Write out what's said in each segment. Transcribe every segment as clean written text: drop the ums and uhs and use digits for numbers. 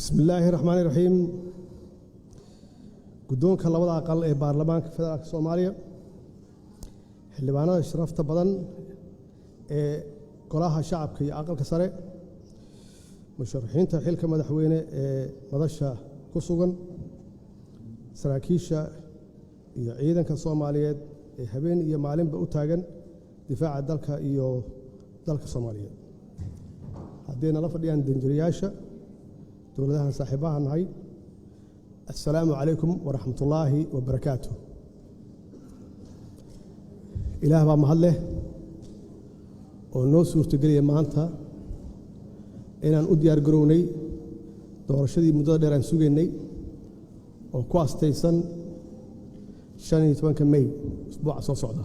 Bismi illaahi raxmaani raxiim. Guddoonka labada aqal ee Baarlamaanka Federaalka Soomaaliya, xildhibaanada sharafta badan ee Golaha Shacabka iyo Aqalka Sare, musharaxiinta xilka madaxweyne ee madasha ku sugan, saraakiisha iyo ciidanka Soomaaliyeed ee habeen iyo maalinba u taagan difaaca dalka iyo dalka Soomaaliyeed, hadday nala fadhiyaan danjirayaasha dowladahan saaxiibaha nahay, assalaamu calaykum waraxmatullaahi wabarakaatu. Ilaah baa mahad leh oo noo suurtogeliya maanta inaan u diyaar garownay doorashadii muddada dheer aan sugaynay oo ku astaysan 15-ka May, usbuuca soo socda.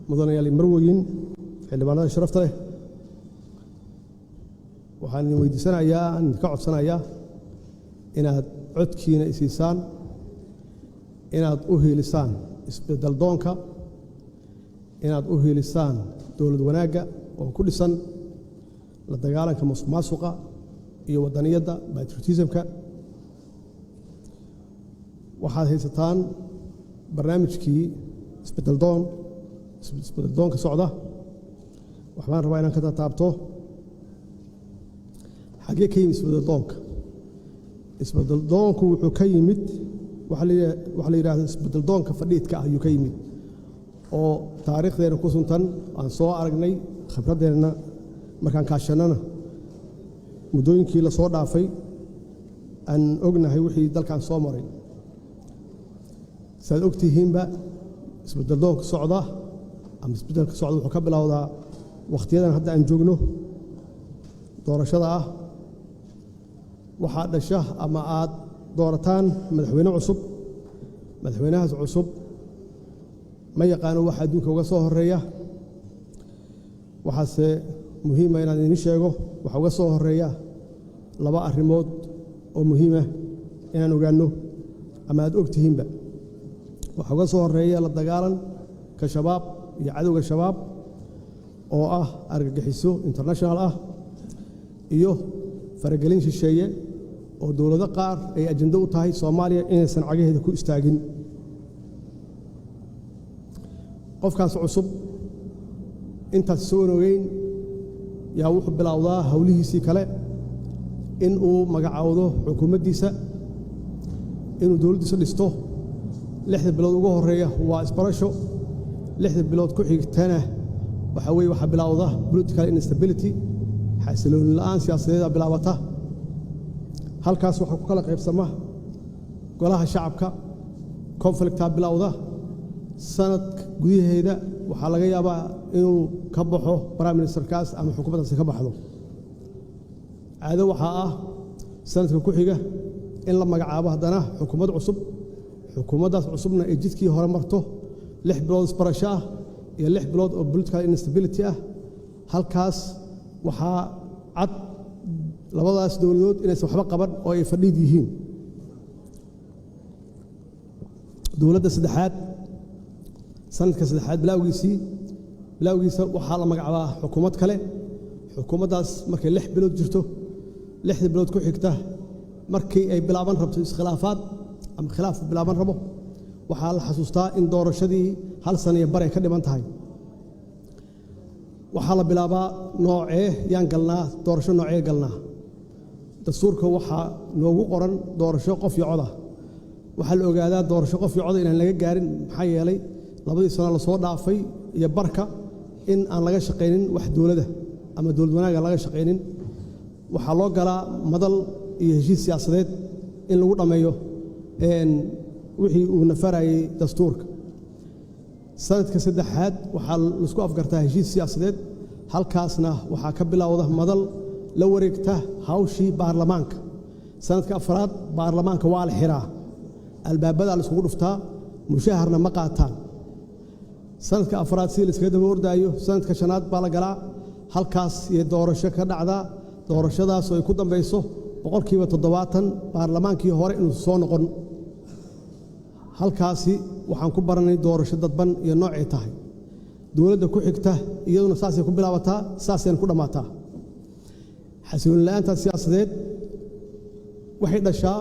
Mudanayaal, marwoyin, xildhibaanada sharafta leh, waxaan idin weydiisanayaa, aan idinka codsanayaa inaad codkiina isiisaan, inaad u hiilisaan isbeddel doonka, inaad u hiilisaan dowlad wanaagga oo ku dhisan la dagaalanka musuq maasuqa iyo waddaniyadda, patriotismka. Waxaad haysataan barnaamijkii isbeddel doon, isbeddel doonka socda. Waxbaan rabaa inaan ka taataabto. Xaggee ka yimid isbeddel doonka? Isbeddel doonku wuxuu ka yimid waxa la yidhahdo isbeddel doonka fadhiidka ah ayuu ka yimid, oo taariikhdeena ku suntan, aan soo aragnay khibraddeenna markaan kaashannana muddooyinkii la soo dhaafay, aan ognahay wixii dalkan soo maray. Saad og tihiinba, isbeddel doonka socda ama isbeddelka socda wuxuu ka bilowdaa wakhtiyadan hadda aan joogno, doorashada ah. Waxaa dhasha ama aad doorataan madaxweyne cusub. Madaxweynahaas cusub ma yaqaano waxa adduunka uga soo horeeya. Waxaase muhiima inaan idiin sheego waxa uga soo horeeya laba arrimood oo muhiima inaan ogaanno ama aad og tihiinba. Waxaa uga soo horeeya la dagaalanka Shabaab iyo cadowga Shabaab oo ah argagixiso international ah iyo faragelin shisheeye oo dowlado qaar ay ajando u tahay Soomaaliya inaysan cagaheeda ku istaagin. Qofkaas cusub intaas isagoon ogeyn yaa wuxuu bilowdaa howlihiisii kale: in uu magacaawdo xukuumaddiisa, inuu dowladdiisa dhisto. 6-da bilood ugu horreeya waa isbarasho. 6-da bilood ku xigtana waxaa weeye waxaa bilowda political instability, xasilooni la'aan siyaasadeeda bilaabata. Halkaas waxaa ku kala qaybsama Golaha Shacabka, conflictaa bilowda. Sanad gudaheeda waxaa laga yaabaa inuu ka baxo prime ministerkaas ama xukuumaddaasi ka baxdo. Caado waxaa ah sanadka ku xiga in la magacaabo haddana xukuumad cusub. Xukuumaddaas cusubna ay jidkii hore marto, 6 bilood isbarasho ah iyo 6 bilood oo political instability ah. Halkaas waxaa cad labadaas dowladood inaysan waxba qaban oo ay fadhiid yihiin. Dowladda saddexaad, sanadka saddexaad bilowgiisa waxaa la magacaabaa xukuumad kale. Xukuumaddaas markay 6 bilood jirto, 6-da bilood ku xigta markii ay bilaaban rabto iskhilaafaad ama khilaaf bilaaban rabo, waxaa la xasuustaa in doorashadii hal sana iyo bar ay ka dhiman tahay. Waxaa la bilaabaa: noocee yaan galnaa doorasho, noocee galnaa? Dastuurka waxaa noogu qoran doorasho qof iyo coda. Waxaa la ogaadaa doorasho qof iyo coda inaan laga gaarin, maxaa yeelay 2-dii sano lasoo dhaafay iyo barka in aan laga shaqaynin wax dowladda ama dowlad wanaag aan laga shaqaynin. Waxaa loo galaa madal iyo heshiis siyaasadeed in lagu dhammeeyo wixii uu nafarayay dastuurka. Sanadka saddexaad waxaa laisku afgartaa heshiis siyaasadeed. Halkaasna waxaa ka bilowda madal la wareegta hawshii baarlamaanka. Sanadka afraad baarlamaanka waa la xiraa, albaabadaa la iskugu dhuftaa, mushaharna ma qaataan. Sanadka afraad sidii la iskaga daba ordaayo, sanadka shanaad baa la galaa. Halkaas iyo doorasho ka dhacdaa, doorashadaasoo ay ku dambayso 70% baarlamaankii hore inuu soo noqon. Halkaasi waxaan ku baranay doorasho dadban iyo noocay tahay. Dowladda ku xigta iyaduna saasay ku bilaabataa, saasayna ku dhammaataa. Xasilooni la'aanta siyaasadeed. Waxay dhashaa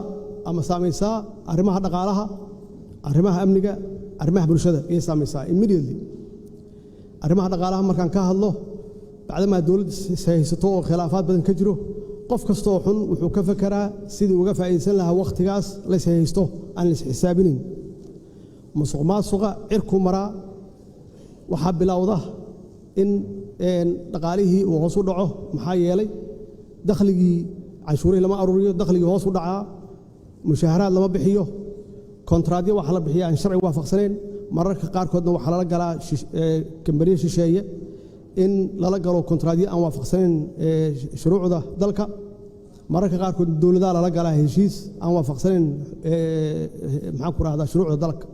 ama saamaysaa arrimaha dhaqaalaha, arrimaha amniga, arrimaha bulshada ayay saamaysaa immediately. Arrimaha dhaqaalaha markaan ka hadlo, bacdamaa dowladda haysato oo khilaafaad badan ka jiro, qof kastoo xun wuxuu ka fekeraa sidii uga faa'iidaysan lahaa wakhtigaas lays haysto aan la isxisaabinin. Musuq maasuqa cirku maraa. Waxaa bilowda in dhaqaalihii uu hoos u dhaco, maxaa yeelay dakhligii canshuurihii lama aruuriyo, dakhligii hoos u dhacaa, mushaaharaad lama bixiyo, kontraadyo waxaa la bixiya aan sharci waafaqsanayn. Mararka qaarkoodna waxaa lala galaa kambaniyo shisheeye in lala galo kontraadyo aan waafaqsanayn shuruucda dalka. Mararka qaarkood dowladaha lala galaa heshiis aan waafaqsanayn, maxaan ku rahdaa, shuruucda dalka.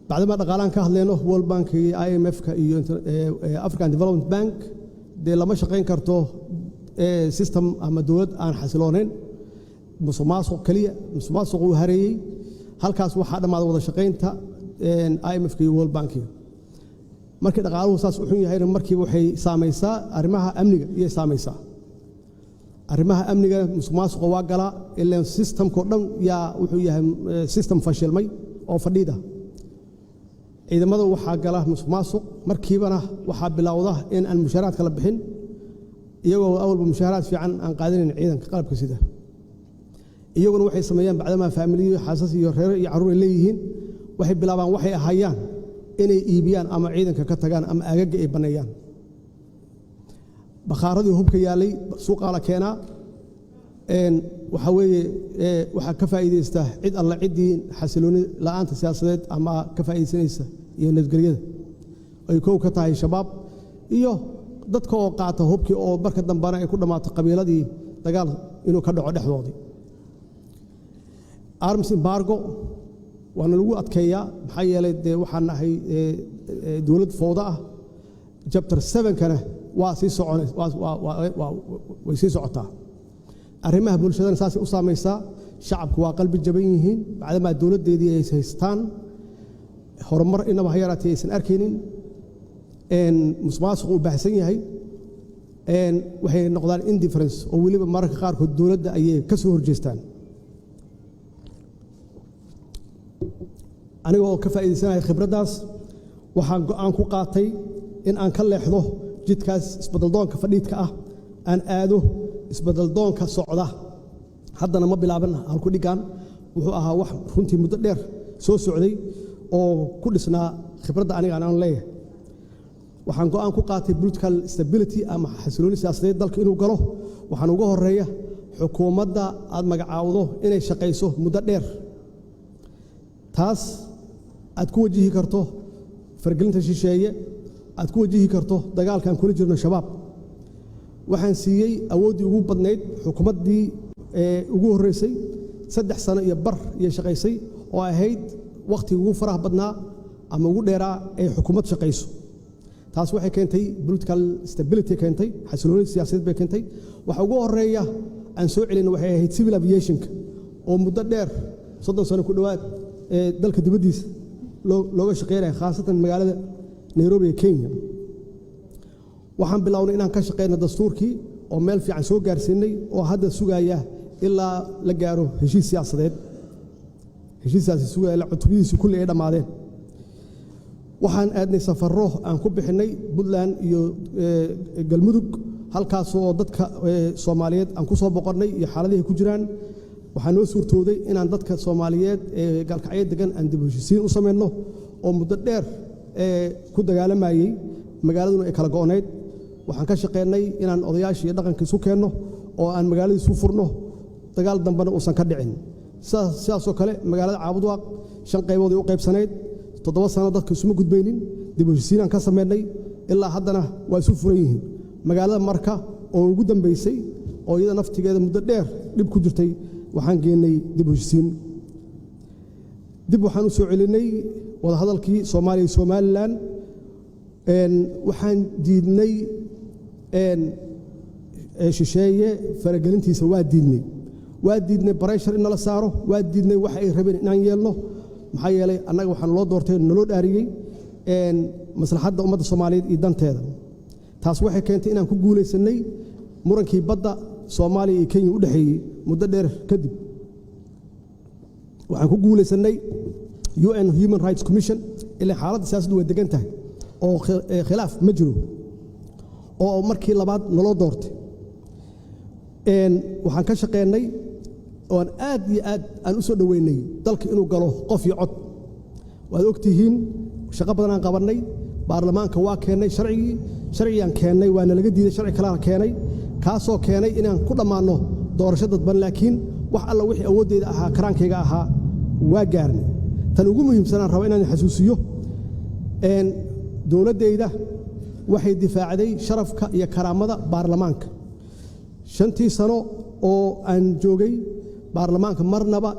Bacdama dhaqaalaan ka hadlayno, World Bank iyo IMF-ka iyo African Development Bank dee lama shaqayn karto system ama dowlad aan xasiloonayn. Musuq maasuq keliya, musuq maasuq uu hareeyey halkaas, waxaa dhammaaday wada shaqaynta IMF-ka iyo World Bankiga. Markii dhaqaaluhu saas u xun yahayna, markiiba waxay saamaysaa arrimaha amniga iyay saamaysaa. Arrimaha amniga musuq maasuqa waa galaa, ilaan systemkao dhan yaa wuxuu yahay system fashilmay oo fadhiida. Ciidamada waxaa gala musuq maasuq, markiibana waxaa bilowda in aan mushaaraadka la bixin, iyagoo awalba mushaaraad fiican aan qaadanayn ciidanka qalabka sida. Iyaguna waxay sameeyaan, bacdamaa faamiliyo, xaasas iyo reero iyo carruur ay leeyihiin, waxay bilaabaan waxay ahayaan inay iibiyaan ama ciidanka ka tagaan ama aagaga ay banneeyaan. Bakhaaradii hubka yaallay suuqaa la keenaa. Waxaa weeye waxaa ka faa'iidaysta cid alla ciddii xasilooni la'aanta siyaasadeed ama ka faa'iidaysanaysa iyo nabadgelyada, ay kow ka tahay Shabaab iyo dadka oo qaata hubkii, oo marka dambena ay ku dhammaato qabiiladii dagaal inuu ka dhaco dhexdoodii. Arms embargo waana lagu adkeeyaa, maxaa yeelay dee waxaan nahay dowlad fowda ah. Chapter sevenkana waa sii socon, way sii socotaa. Arrimaha bulshadana saasay u saamaysaa. Shacabku waa qalbi jaban yihiin, bacdamaa dowladdeedii ay haystaan, horumar inaba ha yaraatee aysan arkaynin, musuqmaasuq uu baahsan yahay. Waxay noqdaan indifference, oo weliba mararka qaarkood dowladda ayay ka soo horjeestaan. Aniga oo ka faa'iidaysanaya khibraddaas, waxaan go'aan ku qaatay in aan ka leexdo jidkaas isbeddeldoonka fadhiidka ah, aan aado isbeddeldoonka socda. Haddana ma bilaaban halku dhiggan, wuxuu ahaa wax runtii muddo dheer soo socday oo ku dhisnaa khibradda aniga aan leeyahay. Waxaan go'aan ku qaatay political stability ama xasilooni siyaasadeed dalka inuu galo. Waxaan uga horeeya xukuumadda aad magacaawdo inay shaqayso muddo dheer, taas aad ku wajihi karto fargelinta shisheeye, aad ku wajihi karto dagaalkaan kula jirno Shabaab. Waxaan siiyey awooddii ugu badnayd xukuumaddii ugu horreysay. 3 sano iyo bar iyo shaqaysay, oo ahayd wakhtigii ugu faraha badnaa ama ugu dheeraa ee xukuumad shaqayso. Taas waxay keentay political stability, keentay xasilooni siyaasadeed bay keentay. Waxa ugu horeeya aan soo celin waxay ahayd civil aviationka, oo muddo dheer, 30 sano ku dhowaad, ee dalka dibaddiisa looga shaqeynaya, khaasatan magaalada Nairobi ee Kenya. Waxaan bilownay inaan ka shaqeyno dastuurkii, oo meel fiican soo gaarsiinay, oo hadda sugaya ilaa la gaaro heshiis siyaasadeed, heshiiskaasi sugaya ilaa cutubadiisu kulli ay dhammaadeen. Waxaan aadnay safarro aan ku bixinnay Puntland iyo Galmudug, halkaasoo dadka Soomaaliyeed aan ku soo boqonnay iyo xaaladihi ku jiraan. Waxaa noo suurtooday inaan dadka Soomaaliyeed ee Gaalkacyo degan aan dib u heshiisiin u samayno, oo muddo dheer ku dagaalamayey, magaaladuna ay kala go'nayd. Waxaan ka shaqeynay inaan odayaashii iyo dhaqanka isu keenno oo aan magaaladii isu furno, dagaal dambena uusan ka dhicin. Sidaasoo kale magaalada Caabudwaaq shan qaybood ay u qaybsanayd, 7 sano dadka isuma gudbaynin. Dib u heshiisiinaan ka samaynay, ilaa haddana waa isu furan yihiin. Magaalada Marka oo ugu dambaysay, oo iyada naftigeeda muddo dheer dhib ku jirtay, waxaan geennay dib u heshiisiin. Dib waxaan u soo celinay wadahadalkii Soomaaliya iyo Somaliland. Waxaan diidnay shisheeye faragelintiisa, waa diidnay, waa diidnay pressure in nala saaro, waa diidnay waxa ay rabeen inaan yeelno, maxaa yeelay annaga waxaan loo doortay, naloo dhaariyey maslaxadda ummadda Soomaaliyeed iyo danteeda. Taas waxay keentay inaan ku guulaysannay murankii badda. Soomaaliya iyo Kenya u dhexeeyey muddo dheer kadib. Waxaan ku guulaysannay UN Human Rights Commission, ilaa xaaladda siyaasaddu way degan tahay oo khilaaf ma jiro, oo markii labaad naloo doortay. Waxaan ka shaqeynay oon aad iyo aad aan u soo dhoweynay dalka inuu galo qof iyo cod. Waad og tihiin, shaqo badan aan qabannay. Baarlamaanka waa keennay sharcigii. Sharcigaan keennay waa nalaga diiday, sharci kalena keenay, kaasoo keenay inaan ku dhammaanno doorasho dadban. Laakiin wax alla wixii awooddeyda ahaa, karaankayga ahaa, waa gaarnay. Tan ugu muhiimsanaan raba inaan xasuusiyo, dowladdayda waxay difaacday sharafka iyo karaamada baarlamaanka. 5-tii sano oo aan joogay baarlamaanka, marnaba,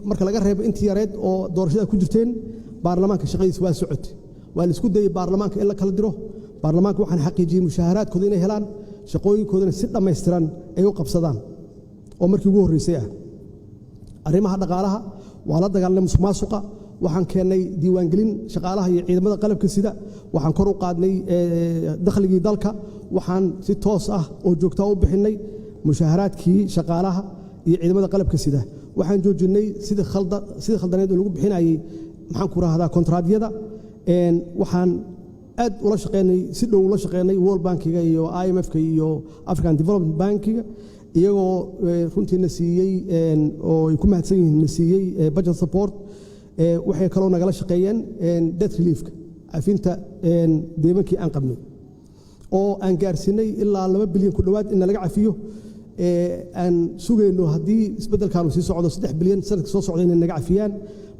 marka laga reebo intii yareed oo doorashada ku jirteen, baarlamaanka shaqadiis waa socotay. Waa la isku dayey baarlamaanka in la kala diro. Baarlamaanka waxaan xaqiijiyey mushaaharaadkooda inay helaan, shaqooyinkoodana si dhammaystiran ay u qabsadaan, oo markii ugu horreysay ah. Arrimaha dhaqaalaha waa la dagaalanay musuq maasuqa. Waxaan keennay diiwaangelin shaqaalaha iyo ciidamada qalabka sida. Waxaan kor u qaadnay dakhligii dalka. Waxaan si toos ah oo joogtaa u bixinnay mushaaharaadkii shaqaalaha iyo ciidamada qalabka sida. Waxaan joojinnay sidii khaldaneed oo lagu bixinayey, maxaan ku rahdaa, kontraadyada. Waxaan aad ula shaqeynay, si dhow ula shaqeynay World Bankiga iyo IMF-ka iyo African Development Bankiga, iyagoo runtiina siiyey, oo ay ku mahadsan yihiin, na siiyey budget support. Waxay kaloo nagala shaqeeyeen debt reliefka, cafinta deymankii aan qabnay, oo aan gaarsiinay ilaa 2 bilyan ku dhowaad in nalaga cafiyo. Aan sugayno haddii isbeddelkaanu sii socdo 3 bilyan sanadka soo socda inay naga cafiyaan.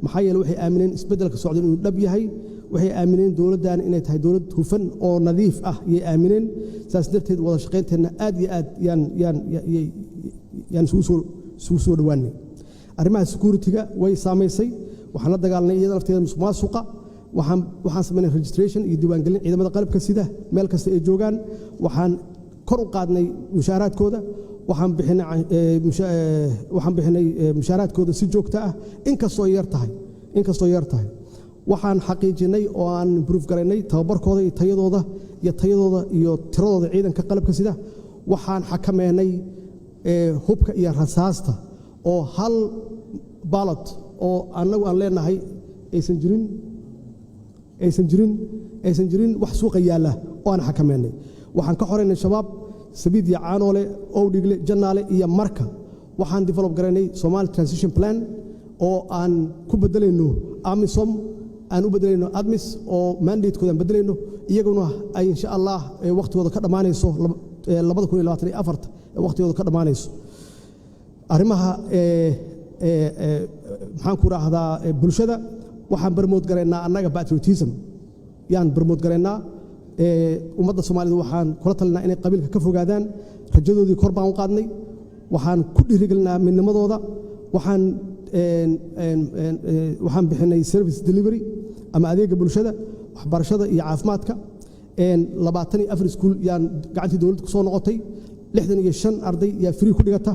Maxaa yeele, waxay aamineen isbeddelka socda inuu dhab yahay. Waxay aamineen dowladdan inay tahay dowlad hufan oo nadiif ah yay aamineen. Saas darteed wada shaqaynteenna aad iyo aad yaan isugu soo dhowaanay. Arrimaha security-ga way saamaysay. Waxaan la dagaalanay iyada lafteeda musuq maasuqa. Waxaan samaynay registration iyo diiwaangelin ciidamada qalabka sida meel kasta ay joogaan. Waxaan kor u qaadnay mushaaraadkooda. Waxaan bixinay mushaaraadkooda si joogto ah, inkastoo yar tahay. Waxaan xaqiijinay oo aan improve garaynay tababarkooda iyo tayadooda iyo tiradooda ciidanka qalabka sida. Waxaan xakameynay hubka iyo rasaasta, oo hal bullet oo annagu aan leenahay aysan jirin wax suuqa yaalla oo aan xakameynay. Waxaan ka xoraynay Shabaab Sabiid iyo Caanoole, Owdhigle, Jannaale iyo Marka. Waxaan develop garaynay Somali Transition Plan oo aan ku beddelayno AMISOM, aan u beddelayno ATMIS, oo mandatekooda aan beddelayno, iyaguna ay insha Allah wakhtigooda ka dhammaanayso 2024-ta, wakhtigooda ka dhammaanayso. Arrimaha, maxaan ku raahdaa, bulshada, waxaan promote garaynaa annaga patriotism yaan promote garaynaa. Ummadda Soomaalida waxaan kula talinaa inay qabiilka ka fogaadaan. Rajadoodii kor baan u qaadnay. Waxaan ku dhiirigelinaa midnimadooda. Waxaan bixinay service delivery ama adeega bulshada, waxbarashada iyo caafimaadka. 24 iskuul yaan gacantii dowladda ku soo noqotay. 65 arday yaa free ku dhigata.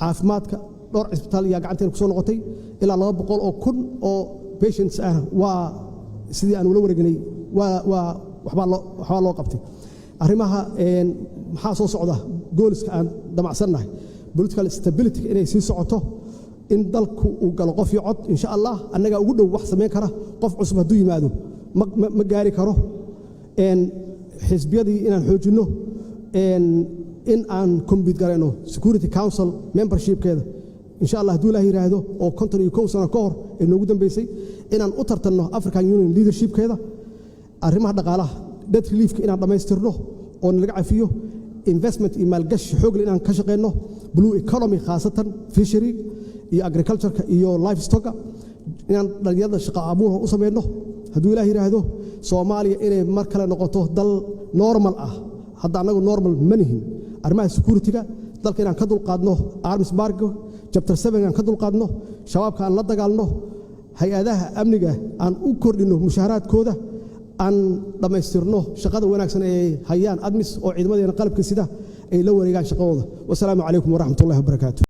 Caafimaadka, dhowr cisbitaal yaa gacanteena ku soo noqotay. Ilaa 200,000 oo patients ah waa sidii aan ula wareegnay waa waxbaa loo qabtay. Arrimaha maxaa soo socda? Goalska aan damacsannahay: political stability inay sii socoto, in dalku uu galo qof iyo cod insha Allah. Annagaa ugu dhow wax samayn kara. Qof cusub hadduu yimaado ma gaari karo. Xisbiyadii inaan xoojinno, in aan compete garayno Security Council membershipkeeda insha Allah hadduu Ilaah yidhaahdo, oo 51 sano ka hor ee noogu dambeysay, inaan u tartanno African Union leadershipkeeda. Arrimaha dhaqaalaha, debt reliefka inaan dhammaystirno oo nalaga cafiyo, investment iyo maalgashi xoogle inaan ka shaqeyno, blue economy, khaasatan fishery iyo agricultureka iyo livestocka, inaan dhalinyarada shaqo abuurha u samayno hadduu Ilaah yidhaahdo. Soomaaliya inay mar kale noqoto dal normal ah. Hadda annagu normal ma nihin. Arrimaha security-ga dalka inaan ka dulqaadno arms embargo, chapter 7 aan ka dulqaadno, Shabaabka aan la dagaalno, hay-adaha amniga aan u kordhinno mushaaharaadkooda, aan dhammaystirno shaqada wanaagsan ee hayaan ATMIS, oo ciidamadeena qalabka sida ay la wareegaan shaqadooda. Wasalaamu calaykum waraxmat ullahi wabarakaatu.